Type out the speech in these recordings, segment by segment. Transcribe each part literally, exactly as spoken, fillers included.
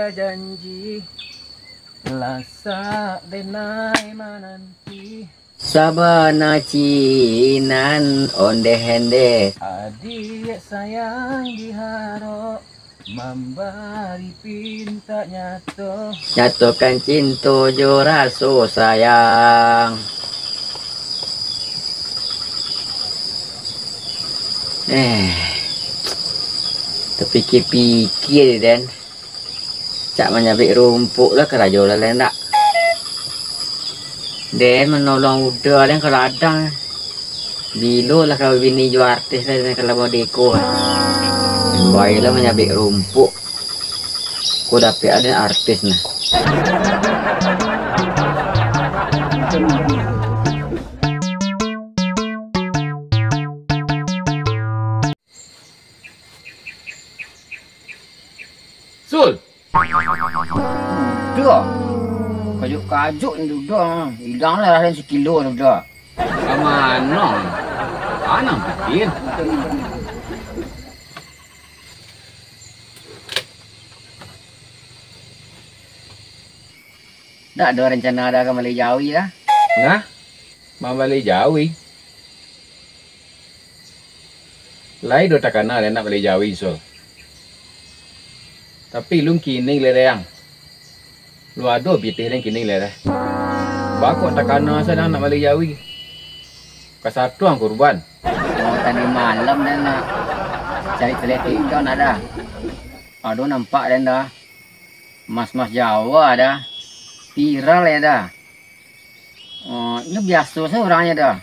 Janji, lasak denai mananti. Sabana cinan ondeh-endeh. Adiak sayang diharok, mambari pintak nyato. Nyatokan cinto jo raso sayang. Eh, tapikia-pikia, Den. Cak manyabik rumpuk lah karajo lah, lai ndak? Den manolong uda den ka ladang. Bilo lah ka babini jo artis lah den ka lamo deko. Bae lah manyabik rumpuk. Ko dapek aden artis nah. Sul! Dudah! Kajuik-kajuik ni Dudah. Ilang lah raden sakilo Dudah. Ka mano? Anang pikir. Ndak ado rencana dah ka mambali jawi dah? Nah, mambali jawi? Lai do takana den nak bali jawi, Sul. Tapi lun kini lai deh, Ang. Lun ado pitih den kini lai deh. Baa kok takana sajo nak bali jawi. Kasatuang kurban. Oh, tadi malam den nak cari-cari TikTok nak dah. Ado nampak den dah. Mas-mas Jawa dah. Viral ya dah. Oh, inyo biaso sajo urang nyo dah.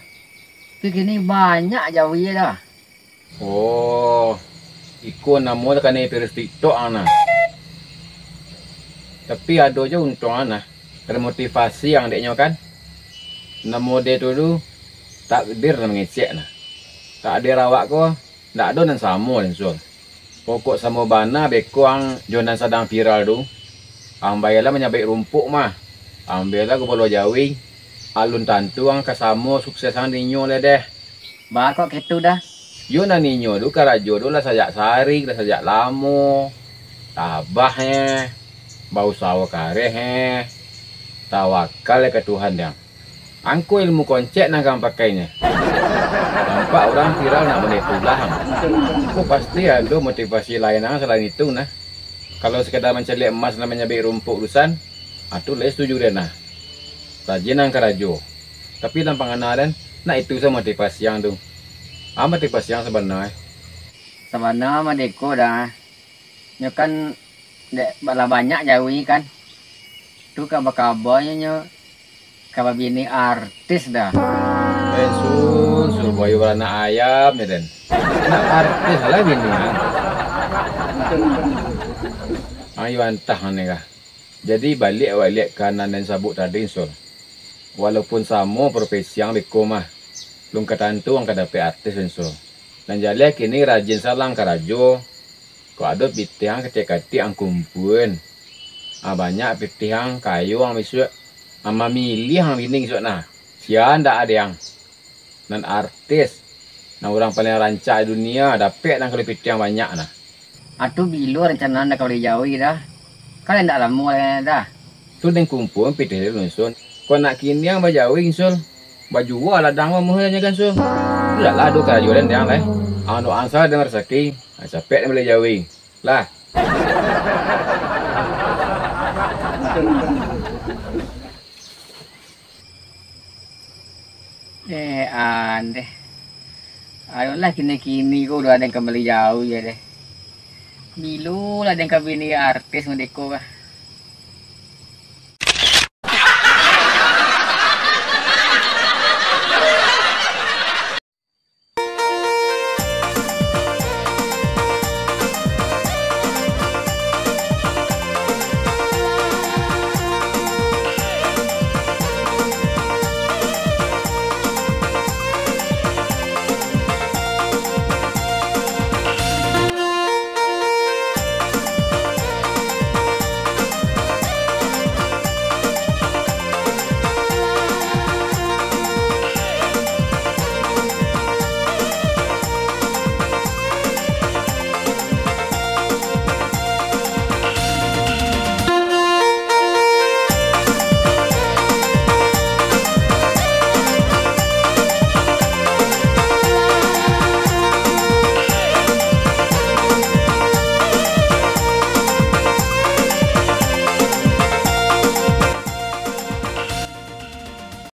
Tapi kini banyak jawi dah. Oh, iko namo takana virus TikTok ang nah. Tapi ado juo untuang ang nah, tamotivasi ang dek nyo kan. Namo de tu, tu takdir nan mangecek nah. Takdir awak ko ndak ado nan samo, Sul. Pokok samo bana beko ang jo nan sadang viral tu. Ang baialah manyabik rumpuk mah. Ambialah gubalo jawi, alun tantu ang ka samo sukses ang jo inyo lai deh. Baa kok kaitu dah? Yo nan inyo tu karajo tu lah sajak sarik, lah sajak lamo. Tabah eh, bausawo kareh eh, tawakal ka Tuhan deh. Angko ilmu koncek nan ka ang pakai nyo. Nampak urang viral nak model tu lah. Ko pasti ado motivasi lain ang salain itu nah. Kalau sakadar mancaliak emas nan manyabik rumpuk dusan, ah, tu lai satuju deh nah. Rajin ang karajo. Tapi nan pangana den, ndak itu sajo motivasi ang tu. Ah, motivasi ang sabana eh. Sabana mah deko dah. Nyo kan dek lah banyak jawi kan. Tu kaba-kabanyo nyo ka babini artis dah. Eh, Sul, Sul, bayu baranak ayam nyo den. Nak artis lah bini ang. Ayo antah ang ni kah. Jadi, baliak-baliak ka nan den sabuik tadi, Sul. Walaupun samo profesi ang beko mah, lun ka tantu ang ka dapek artis, Sul. Nan jaleh kini rajin salang karajo. Kok ado pitih ang katik-katik ang kumpuan. Ah, banyak pitih ang, kayo ang bisuak. Ah, mamiliah ang bini bisuak nah. Sia ndak ado ang. Nan artis, nan urang paliang rancak di dunia, dapek nan kalau pitih ang banyak nah. Atu bilo rancana ndak ka bali jawi dah? Kan indak lamo lai dah. Tu den kumpua pitih dulu, Sul. Kok nak kini ang bajawi, Sul? Bajua ladang mah muhanyo kan, Sul. Tu dak lah ado karajo den dek ang lai. Ang doa ang salah den rasaki, ah, capek den bali jawi. Lah. Eh, andeh. Ayolah, kini-kini ko udah den ka bali jawi ya deh. Bilo lah den ka bini artis modeko kah.